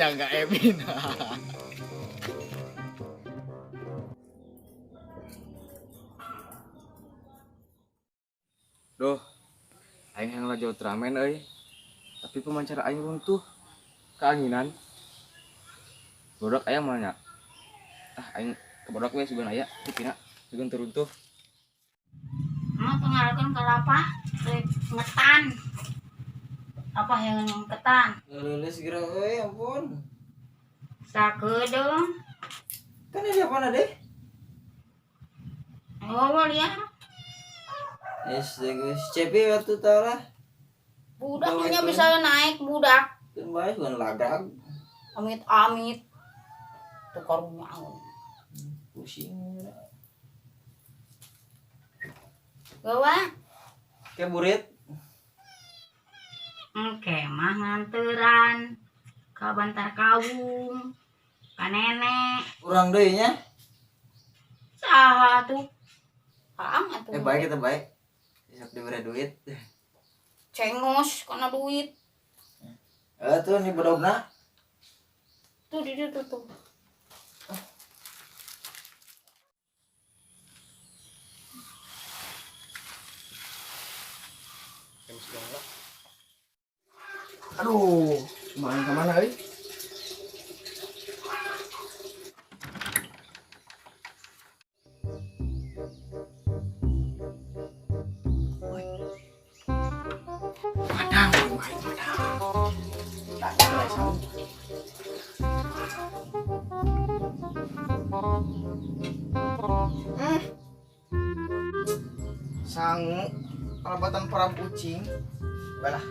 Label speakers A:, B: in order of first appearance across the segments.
A: Bisa nggak Emin? Duh, aing yang lagi Ultraman euy. Tapi pemancar aing runtuh. Keanginan. Bodak aya mah nya. Ah, aing kebodak we sugan aya tipina sugan teruntuh.
B: Mah pengarakan kelapa ngetan. Apa yang ketan?
C: Lulus geura euy, ampun.
B: Sakedeung.
C: Kan ada apa deh?
B: Oh, lihat.
C: Yes, guys, cepi waktu tau lah.
B: Budaknya bisa naik budak.
C: Kan bae bukan lagak.
B: Amit-amit. Tuh karunya.
C: Pusing.
B: Gawa.
C: Kayak burit.
B: Oke, mah nganteran ka Bantar Kawung, ka nenek.
C: Urang deui nya.
B: Saha tuh? Kaang atuh.
C: Eh baik kita baik. Besok diberi duit.
B: Cengos kana duit.
C: Eh tuh nih bedogna.
B: Tuh di ditu tuh.
A: Aduh, main ke mana euy? Padang, main padang. Tak mulai sangu. Sangu, peralatan para kucing. Balah.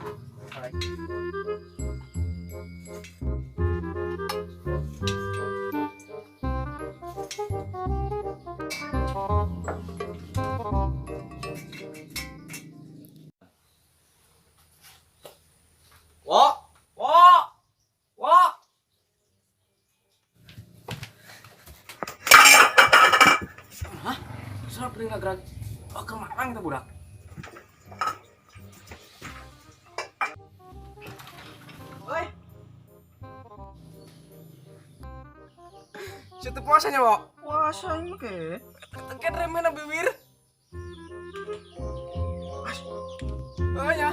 C: Wo, wo, wo.
A: Hah? Serap ring gerak. Oh, kemarang itu budak. Oi. Situ puasanya, Wo?
D: Puasa ini ke?
A: Kan remena bibir. As. Oh ya.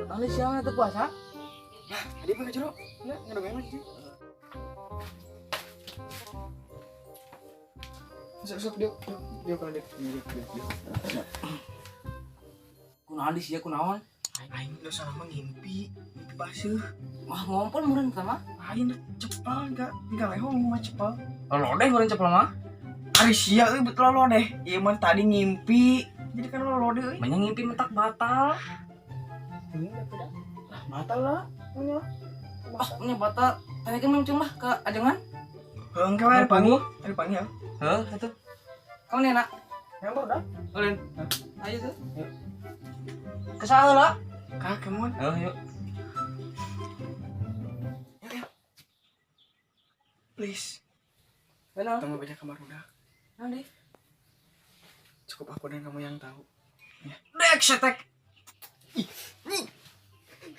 A: Tadi siang itu puasa? Nah, tadi apa jero? Enggak, ngedongeng lagi.
D: Sok sok dia dia kalau dia dia dia.
A: Kunaon di sia kunaon?
D: Aing udah salah mengimpi, mimpi basuh.
A: Wah, ngompol meureun pertama.
D: Aing udah cepal enggak lehong mah cepal.
A: Lodeh meureun cepal mah.
D: Ari sia euy betul lodeh. Ieu mah tadi ngimpi. Jadi kan lodeh euy.
A: Banyak ngimpi mentak batal.
D: Lah batal lah punya.
A: Ah, punya batal. Tanyakeun mang cuma ke ajengan.
D: Heuh, engke we panggil. Ari panggil.
A: Heuh, atuh. Kamu nih, nak?
D: Yang udah.
A: Ulin. Ayo tuh. Kesaha lah.
D: Kak, kemon.
A: Heuh, yuk.
D: Please.
A: Kenal.
D: Tunggu banyak kamar udah.
A: Nanti.
D: Cukup aku dan kamu yang tahu. Ya.
A: Dek setek. Ih, nih.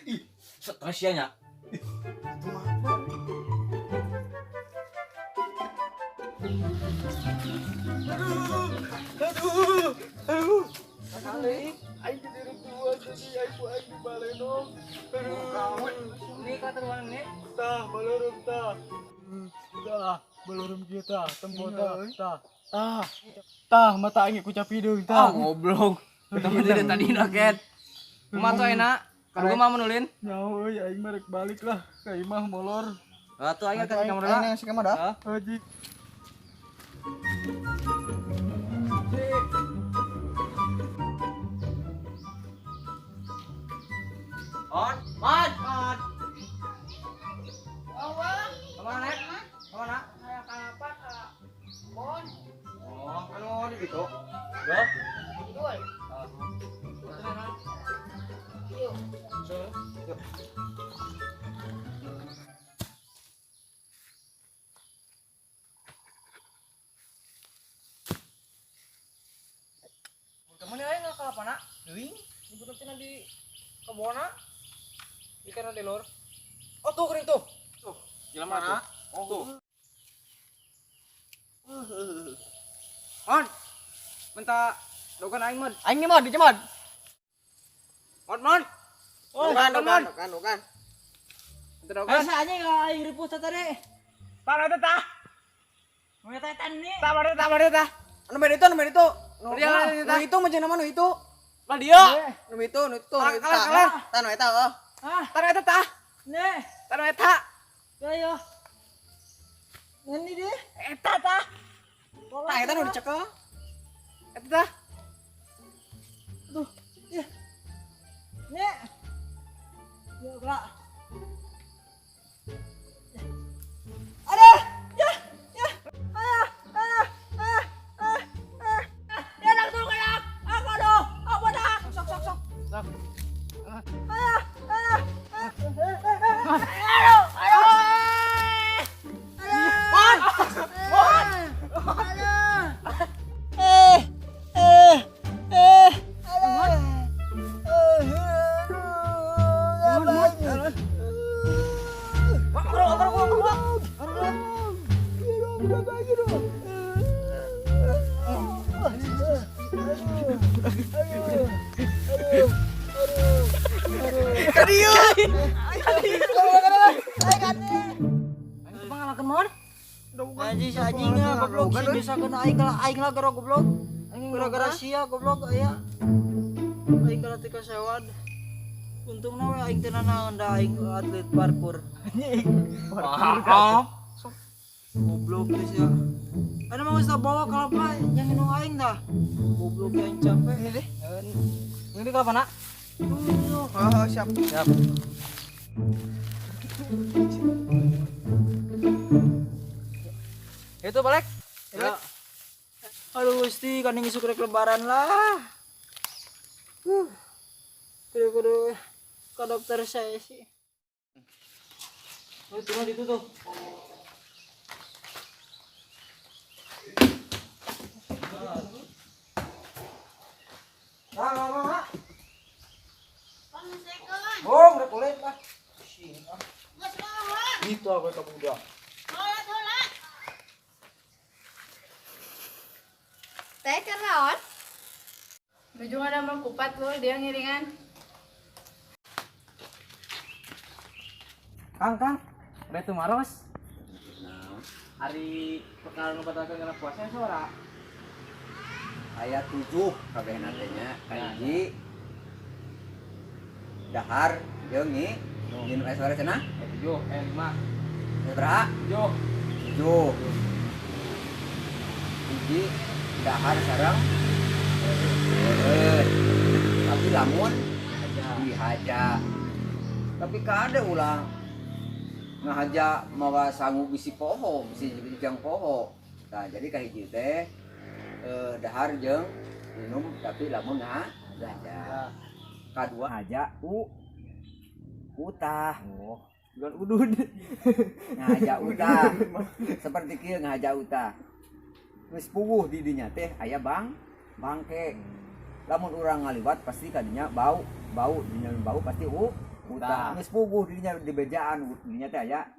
A: Ih, stres ya nya.
D: Itu mah. Aduh, aduh.
A: Sekali.
D: Aing jadi dua jadi aing ku aing di balenong. Aduh.
A: Ini kata ruangan ini.
D: Tah, balorum tah. Tah, balorum kita, tempo tah, tah. Tah. Tah, mata aing kucap hidung
A: Ah,
D: tah.
A: goblok. Ketemu dari tadi naket. Kumaha tuh enak? Karuga mah menulin.
D: Nyaho euy aing mah rek balik lah ka imah molor.
A: Atuh aing ke kamar lah.
C: Aing si kamar dah.
A: Hah?
D: Haji.
A: On, on, on. Kemana? Kemana?
B: Aya kalapa ka bon.
A: Oh, anu di situ. Duh.
B: Kidul. Yuk.
A: Yuk. Kamu nih aing kalapa nak? Deuing, nyebut cenah di
D: Kebona. Ikan di lor. Oh tuh kering tuh.
A: Tuh, jelema tuh.
D: Oh.
A: Tuh. On. Minta dogan aing mah.
D: Aing nih mod, di mod.
A: Mon, mon.
C: Bukan,
A: Dogan,
C: bukan,
A: mon.
C: bukan, bukan.
A: Minta dogan.
C: Asa anjing aing ripus tadi.
A: Tah eta tah.
C: Nu eta eta nih.
A: Tah mana tah mana tah.
D: Nu beda itu, nu beda itu. Nu
A: Dia, dia,
D: nu itu macam nama nu itu.
A: Lah dia.
D: Nu itu, nu itu, nu itu.
A: Kalah, kalah.
D: Tah nu eta oh.
C: Ah,
A: Tah eta tah.
C: nih.
A: Tah eta.
C: Ya yo. Ini dia.
A: Eta tah.
D: Tah eta nu dicekel.
A: Eta tah.
C: Tuh. Ya. Nih. Ya, gerak. Ada. Ya, ya. Ah, ah, ah, ah, ah. Ya, nak turun kayak aku aduh. Aku dah.
D: Sok sok sok.
A: Sok.
C: Ah, ah, ah. Aduh, aduh. Aduh.
D: Mon.
C: Mon. Aduh. Eh, eh, eh. Aduh. Aduh. Aduh.
D: Kadieu.
C: Aing pengalaman mon. Anjing si anjingnya goblok si bisa kena aing lah aing lah gara goblok. Gara-gara sia goblok aya. Aing kana teu kasewan. Untungna we aing teu nanaon da aing atlet parkour.
A: Maaf.
C: Goblok geus ya. Anu mah geus bawa kalapa yang minum aing dah. Goblok aing capek.
D: Ini deh.
A: Ini kapan nak?
C: Tuh.
D: Oh, siap.
A: Siap. Itu balik.
C: Ya. Aduh Gusti, kan ini isuk rek lebaran lah. Kudu-kudu ke dokter saya sih.
A: Oh, turun itu tuh.
C: Nah, nah, nah, nah.
B: Pan sekeun.
C: Oh, udah kulit lah. Pusing, ah.
B: Geus lawan.
C: Itu aku ke budak.
B: Heula heula. Teh keur naon?
E: Nuju ada mau kupat lu dia ngiringan.
A: Kang, Kang. Udah itu maros. Hari perkara nu batalkeun kana puasa sora.
F: Aya 7 kabehna teh nya. Kahiji dahar jeung nginum es sore cenah.
A: 7, 5,
F: Sabaraha?
A: 7.
F: 7. Hiji dahar sareng eureun. Tapi lamun dihaja. Tapi kade ulah ngahaja mawa sangu bisi poho, bisi jang poho. Nah, jadi kahiji teh dahar jeung minum tapi lamun ngahaja. Kadua haja u utah.
A: Oh, bukan udud.
F: Ngahaja utah. Seperti kieu ngahaja utah. Geus puguh di dinya teh aya bangke. Lamun urang ngaliwat pasti kadinya bau, bau dinya bau pasti utah. Geus puguh di dinya di bejaan dinya teh aya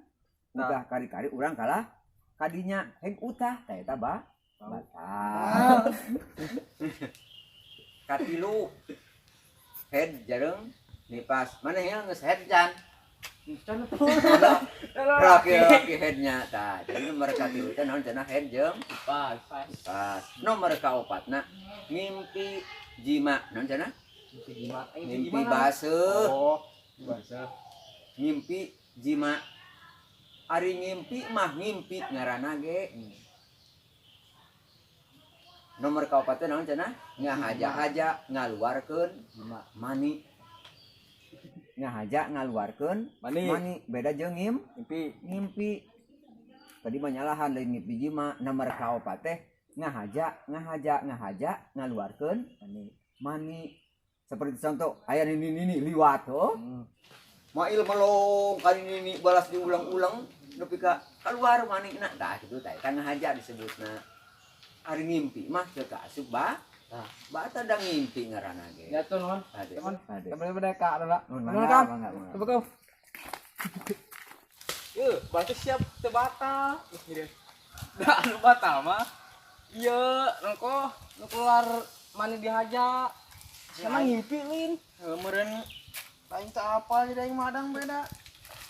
F: utah kari-kari urang kalah kadinya heg utah tah eta batal. Katilu head jareng nipas. Mana yang geus head can?
A: Can tuh.
F: Laki-laki headnya tah. Jadi nomor katilu teh naon cenah head jeung
A: Pas, pas.
F: pas. Nomor kaopatna ngimpi jima. Naon cenah?
A: Mimpi jima.
F: Ngimpi baseuh.
A: Oh, baseuh.
F: Ngimpi jima. Ari ngimpi mah ngimpi ngaranna ge. Nomor kaopat teh naon cenah? Ngahaja-haja ngaluarkeun mani. Ngahaja ngaluarkeun
A: Mani.
F: mani. Beda jeung
A: Mimpi.
F: ngimpi. Tadi mah nyalahan lain ngimpi jima. Nomor kaopat teh ngahaja ngahaja ngahaja ngaluarkeun
A: Mani.
F: mani. Seperti contoh aya nini nini liwat oh. Mail melong kali nini balas diulang-ulang nepi ka keluar manina tah kitu tah eta ngahaja disebutna. Ari ngimpi mah teu kaasup Tah, bata da ngimpi ngaranna ge.
A: Ya tuh nuhun.
F: Ade.
A: Nuhun.
F: Ade.
A: Sampai mereka lah.
F: Nuhun,
A: Nuhun,
F: mangga,
A: Kang.
F: mangga, mangga.
A: Assalamualaikum. Yeuh, berarti siap teu batal. Da anu batal mah. Ieu, nengko nu keluar mani dihaja. Sama ngimpi lin.
D: Heuh meureun aing teu apal jadi aing madang beda.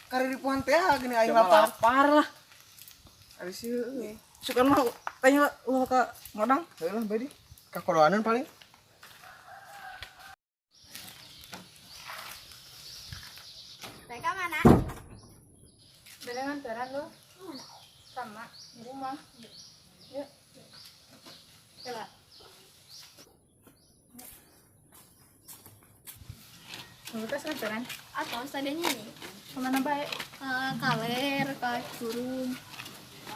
D: Kari di puan teh gini aing
A: Cuma
D: lapar.
A: lapar lah.
D: Ari sih heueuh.
A: Sukan mah tanya ulah ka madang.
D: Heueuh lah bedi. Ka koloanan paling.
B: Mereka mana?
E: Beda nganteran lu. Sama di rumah. Yuk. Coba. Lu tas nganteran?
B: Atau seadanya nih.
E: Kemana baik?
B: Ke kaler, ke curug.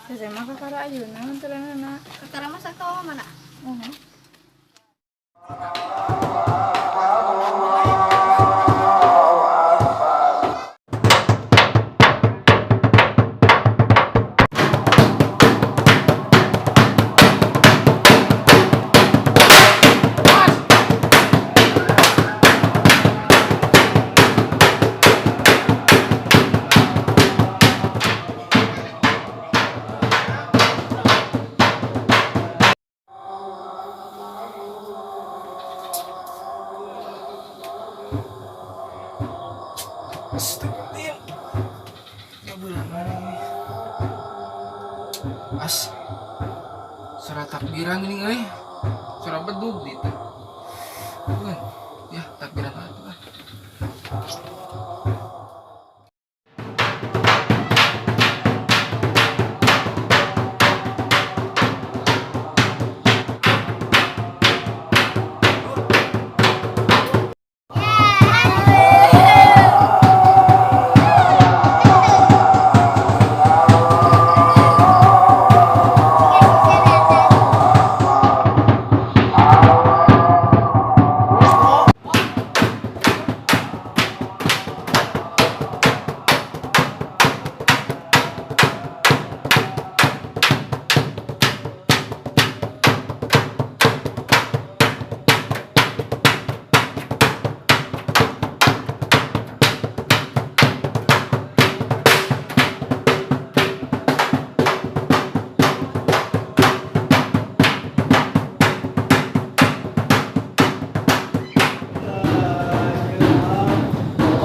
E: Saya mah ke Kara Ayuna nganteran anak.
B: Ke Karamas atau mana?
E: Uh-huh.
A: As. Suara takbiran gini euy. Suara bedug gitu. Bukan. Ya, takbiran apa?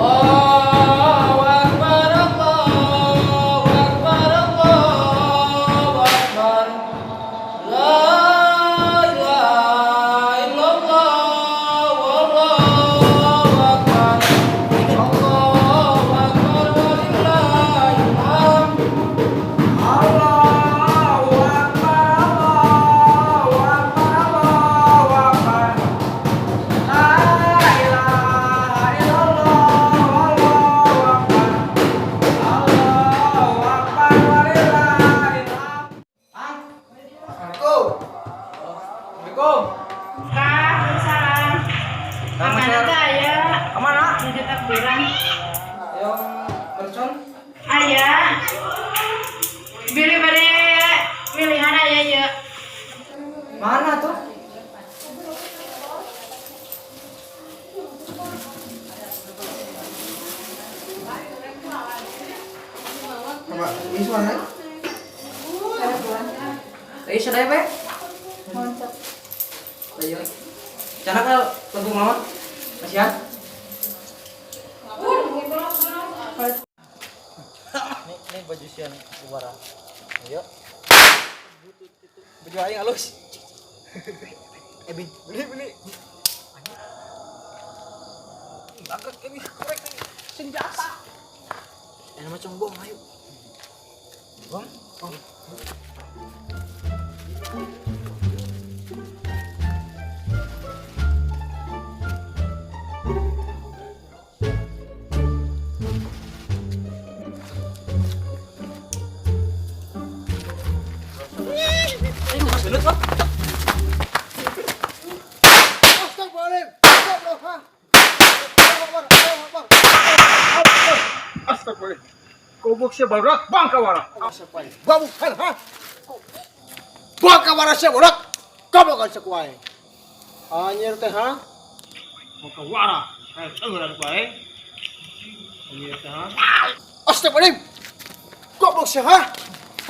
A: Allahu Akbar, Allahu Akbar, Allahu Akbar. La ilaha illallah, wallahu akbar. Allahu akbar walillahil hamd.
F: Allahu Akbar, Allahu Akbar, Allahu Akbar. La ilaha illallah, Allahu Akbar. Allahu Akbar walillahil hamd.
A: Assalamualaikum. Assalamualaikum.
E: Kak, salam. Kemana tuh aya?
A: Kemana?
E: Menuju takbiran.
A: Yang mercon?
E: Aya. Bilih bade milihan aya ya.
A: Mana tuh?
D: Sama ini suaranya.
A: Eh, sadaya pe? Ayo. Cana ka lagu mama? Kasihan.
C: Nih, nih baju sian ubara. Ayo.
A: Baju aing halus.
C: Eh, Bin,
A: Beli, beli. Angkat ini korek nih. Senjata.
C: enak macam bom, ayo.
A: Bang. Oh. Ayo, Mas Gelut, Bang.
D: Astagfirullahaladzim. Astagfirullah. Allahu Akbar. Allahu Akbar. Astagfirullah. Goblok sia barudak bangka wara. Babu kan ha. Bangka wara sia barudak. Goblok kan sia ku aing. Anjir teh ha. Mau kawara. Kayak tenggelam ku aing. Anjir teh ha. Astagfirullahaladzim. Goblok sia ha.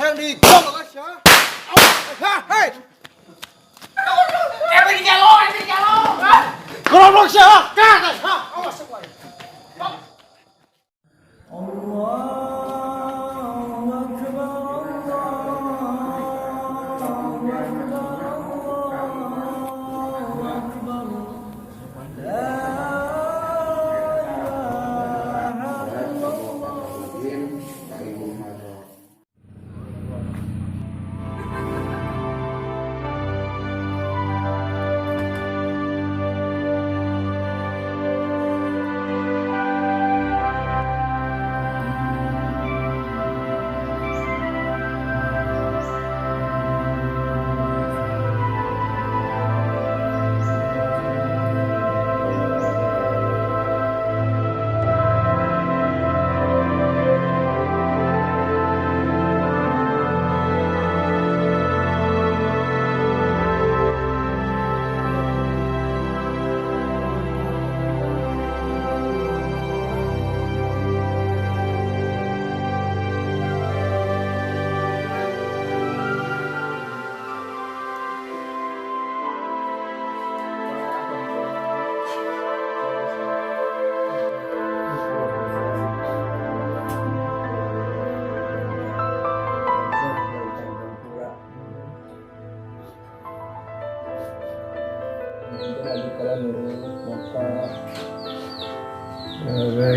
D: Hayang digolok sia. Ha, hei. Goblok sia ha. Ka, ha. Awas ku aing.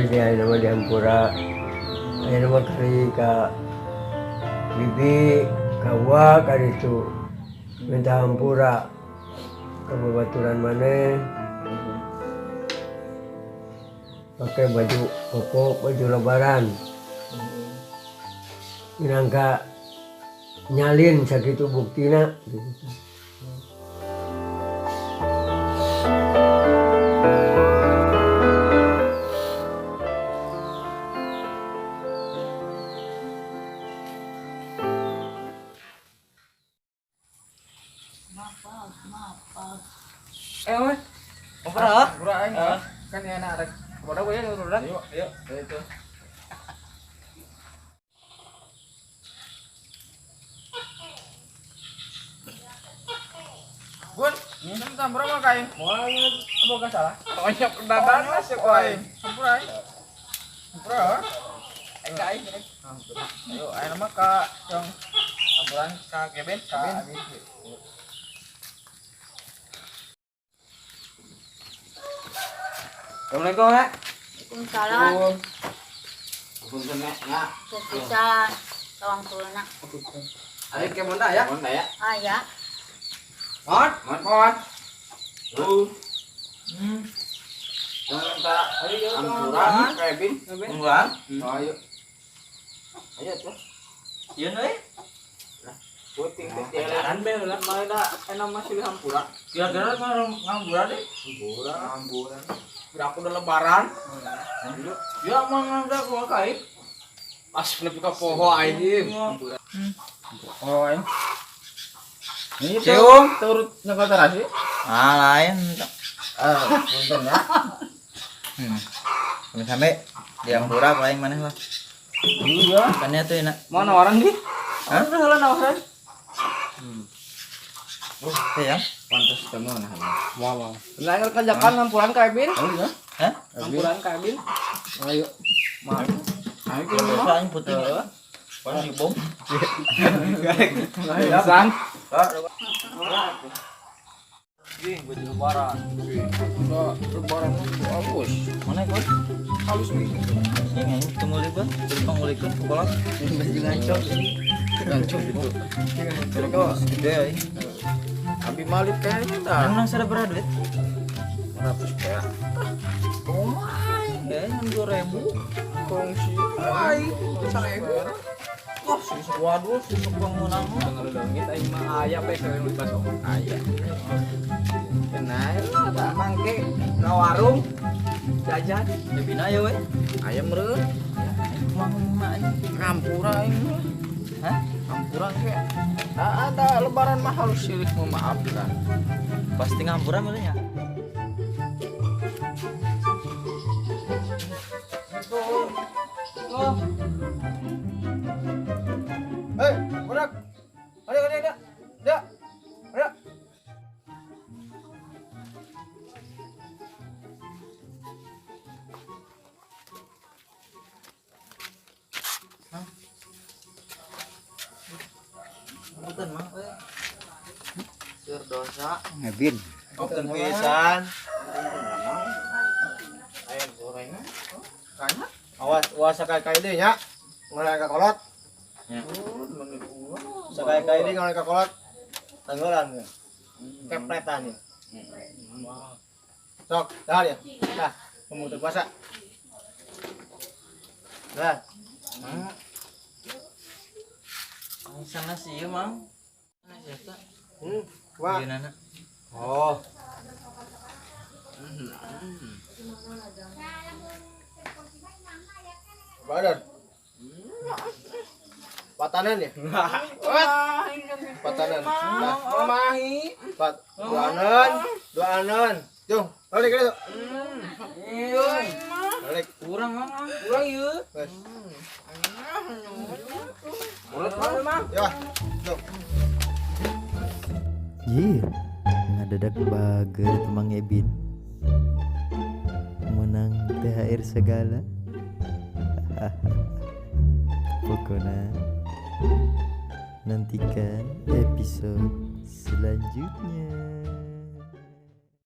G: Dia nama dihampura, dia nama kari ka bibi kawa kari itu minta hampura ke babaturan mana pakai baju koko baju lebaran minangka nyalin sakitu buktina gitu.
A: Kan ya anak rek. Bodoh gue ya udah. Ayo, ayo, itu. Gun, ini tambah mah kain. Moal boga salah. Onyok dadan sih aing. Hampura aing. Hampura. Aing aing. Ayo, aing mah ka yang ambulan ka Keben, ka Assalamualaikum, Nek.
H: Waalaikumsalam.
A: Punten, Nek. Nya.
H: Bisa tawang tulna.
A: Ayo ke mana ya? Mana ya?
H: Aya.
A: Mon, mon, mon. Tuh. Jangan tak ampura, Kevin. Enggak. Ayo. Ayo tuh. Ieu we. Lah, puting teh jalan be lah mana enak masih hampura. Kira-kira mah ngampura deh. Hampura, hampura. Aku udah lebaran. Ya mau ngambil aku kai. Pas lebih ke poho aing. Oh aing. Ini cium turut nyekot terasi.
C: Ah lain. Punten ya. Sampai di hampura paling maneh lah. Iya, kan tuh enak.
A: Mau nawaran di?
C: Hah?
A: Udah heula nawaran.
C: Oh, ya.
A: Pantes temu nah. Mau mau. Lah kerjakan hampuran ka Ebin.
C: Oh iya. Hah?
A: Hampuran ka Ebin.
C: Ayo.
A: Mau. Ayo
C: ke mah aing putih. Pan dibom.
A: Pisan. Jing baju lebaran. Udah lebaran halus.
C: Mana ikut?
A: Halus nih.
C: Ini aing tunggu liban, jadi pangulikeun kolot. Baju ngaco.
A: Ngaco gitu.
C: Kira-kira gede aing.
A: Abi malik kayaknya dah.
C: Emang sada berapa duit?
A: 100 perak.
C: Oh my, kayaknya 2000.
A: Kongsi. Wai, 1000.
C: Wah, susuk waduh, susuk bangunan mah.
A: Ngaleuleungit aing mah aya bae keur baso. Aya. Kenal lah mangke ka warung jajan.
C: Ya bina ya we.
A: Aya meureun.
C: Kumaha ngomongna aing?
A: Ngampura aing mah.
C: Hah?
A: Hampura ke. Nah, ada lebaran mah harus silih memaafkan.
C: Pasti ngampura maksudnya.
D: Hei, budak. Ada ada ada. Ada. Ada.
C: Punten mang euy. Seur dosa.
F: Ngebin.
D: Punten pisan.
A: Ayam goreng.
D: Awas, ulah sakali-kali deui nya. Ngoreng ka kolot.
A: Ya.
D: Sakali-kali deui ngoreng ka kolot. Tanggolan ya. Kepretan ya. Sok, dah ya. Dah, pemutus puasa. Dah.
C: Sana sih ieu mang. Sana sih eta.
D: Wah.
C: Ieu nana.
D: Oh. Badan. Patanan ya? Patanan. Nah,
A: Mamahi.
D: pat. Duanan, duanan. Jung, balik balik. Balik.
C: Kurang mang.
A: Kurang ieu.
D: Wes.
A: Mulut mah.
D: Ya. Jung.
I: Jir, ngadadak bager teh Mang Ebin. Menang THR segala. Pokoknya nantikan episode selanjutnya.